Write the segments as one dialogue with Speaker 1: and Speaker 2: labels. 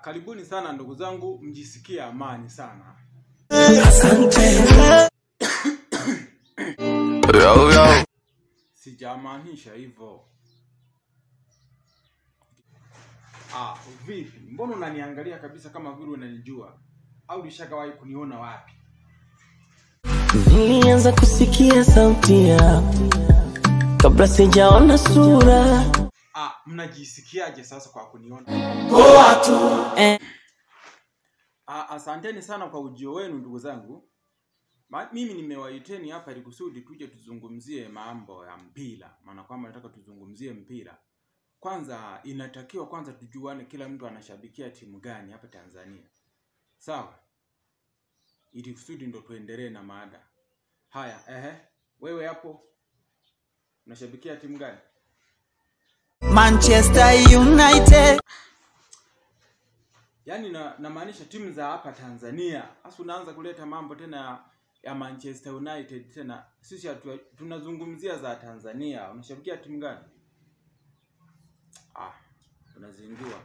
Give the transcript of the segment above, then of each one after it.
Speaker 1: Karibuni sana ndugu zangu, mjisikie amani sana.
Speaker 2: Asante.
Speaker 1: Sijamaanisha hivyo. Vipi? Mbona unaniangalia kabisa kama vile unanijua? Au ulishakawahi kuniona wapi?
Speaker 2: Nilianza kusikia sauti yako kabla sijaona sura.
Speaker 1: Mnajisikiaje sasa kwa kuniona?
Speaker 2: Poa tu.
Speaker 1: Asanteni sana kwa ujio wenu ndugu zangu. Mimi nimewaiteni hapa ili kusudi tuje tuzungumzie mambo ya mpira. Maana kwamba nataka tuzungumzie mpira. Kwanza inatakiwa kwanza tujuane kila mtu anashabikia timu gani hapa Tanzania. Sawa? Ili kusudi ndo tuendelee na mada. Haya, wewe hapo unashabikia timu gani?
Speaker 3: Manchester United.
Speaker 1: Yaani na maanisha timu za hapa Tanzania. Hasa unaanza kuleta mambo tena ya Manchester United tena. Sisi tunazungumzia za Tanzania. Unashabikia timu gani? Unazingua.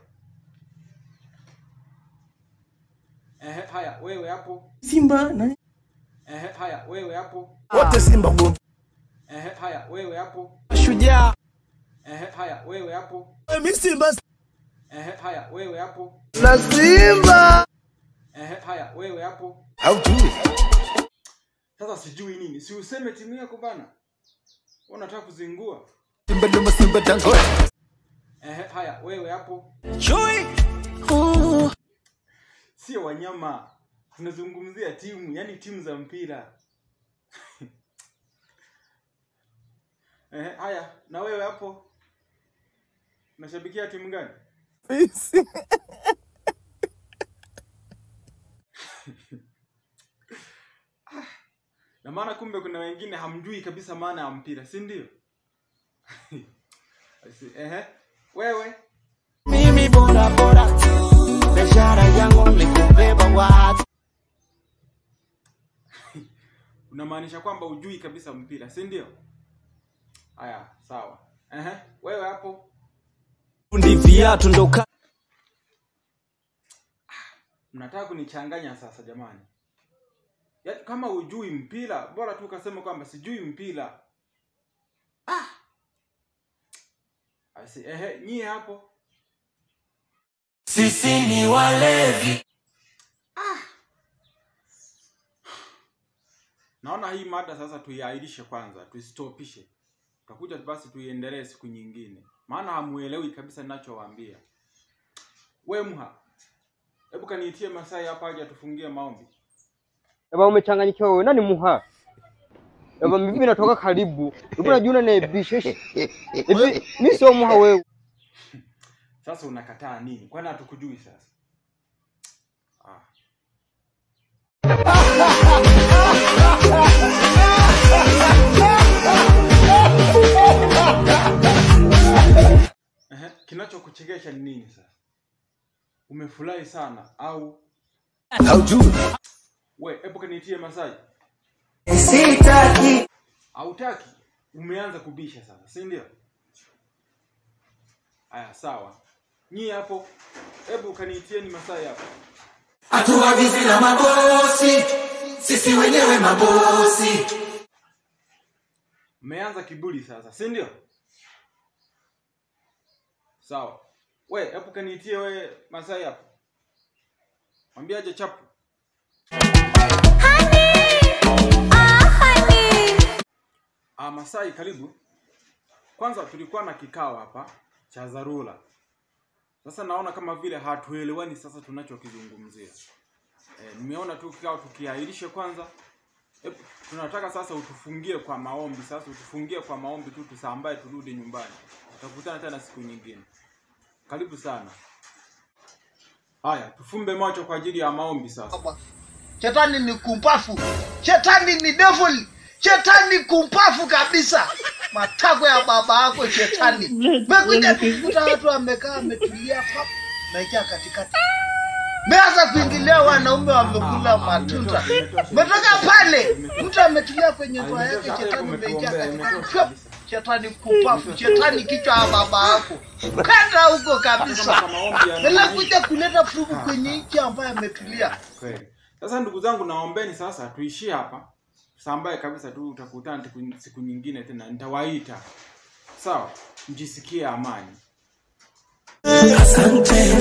Speaker 1: Haya, wewe hapo.
Speaker 2: Simba nani?
Speaker 1: Haya, wewe hapo.
Speaker 2: Wote Simba go.
Speaker 1: Haya, wewe hapo.
Speaker 2: Shujaa.
Speaker 1: Haya, wewe hapo.
Speaker 2: Mimi Simba.
Speaker 1: Haya, wewe hapo.
Speaker 2: Na Simba.
Speaker 1: Haya, wewe hapo.
Speaker 2: Haujui.
Speaker 1: Sasa sijui nini? Si useme timu yako bana. Unataka kuzingua.
Speaker 2: Simba ndio Simba tango.
Speaker 1: Haya, wewe hapo.
Speaker 2: Chui.
Speaker 1: Sio wanyama. Tunazungumzia timu, yani timu za mpira. Haya, na wewe hapo. Unashabikia timu gani? Na maana kumbe kuna wengine hamjui kabisa maana ya mpira, si ndio? Wewe
Speaker 3: mimi bora bora biashara yangu ni kubeba watu.
Speaker 1: Unamaanisha kwamba hujui kabisa mpira, si ndio? Haya, sawa. Wewe hapo.
Speaker 2: Ndi viatu ndo.
Speaker 1: Mnataka kunichanganya sasa jamani. Yaani kama hujui mpira, bora tu ukasema kwamba sijui mpira. Asi, nyie hapo.
Speaker 2: Sisi ni walevi.
Speaker 1: Naona hii mada sasa tuiahirishe kwanza, tuistopishe. Tutakuja basi tuiendelee siku nyingine. Maana hamuelewi kabisa ninachowaambia. We Muha, hebu kaniitie Masai hapa aje atufungie maombi.
Speaker 4: Eba umechanganyikiwa wewe, nani Muha? Eba mimi natoka karibu. Hebu unajua naibisha. Hivi mimi sio Muha wewe.
Speaker 1: Sasa unakataa nini? Kwani hatukujui sasa? Kinachokuchekesha ni nini sasa? Umefurahi sana au
Speaker 2: haujui?
Speaker 1: We, hebu kaniitie Masai.
Speaker 3: Sitaki.
Speaker 1: Hautaki? Umeanza kubisha sasa, si ndio? Aya, sawa. Nyie hapo, hebu kaniitieni Masai hapo.
Speaker 3: Hatuagizi na mabosi, sisi wenyewe mabosi.
Speaker 1: Umeanza kiburi sasa, si ndio? Sawa. We, hebu kaniitie we Masai hapo. Mwambie aje chapu. Masai karibu. Kwanza tulikuwa na kikao hapa cha dharura. Sasa naona kama vile hatuelewani sasa tunachokizungumzia. Nimeona tu kikao tukiahirishe kwanza. Tunataka sasa utufungie kwa maombi sasa, utufungie kwa maombi tu tusambae turudi nyumbani. Tutakutana tena siku nyingine. Karibu sana. Haya, tufumbe macho kwa ajili ya maombi sasa.
Speaker 5: Shetani ni kumpafu. Shetani ni devil. Shetani kumpafu kabisa. Matako ya baba yako shetani. Mekuja kukuta watu wamekaa wametulia hapa, naingia katikati. Meanza kuingilia wanaume wamekula matunda. Metoka pale, mtu ametulia kwenye ndoa yake, shetani ameingia katikati. Shetani kupafu, shetani kichwa ya baba yako. Kanda huko kabisa.
Speaker 1: Kama maombi ya
Speaker 5: Bila kuja kuleta furugu kwenye nchi ambayo ametulia.
Speaker 1: Kweli. Sasa ndugu zangu, naombeni sasa tuishie hapa. Sambaye kabisa tu, utakutana siku nyingine tena, nitawaita. Sawa, mjisikie amani.
Speaker 2: Asante.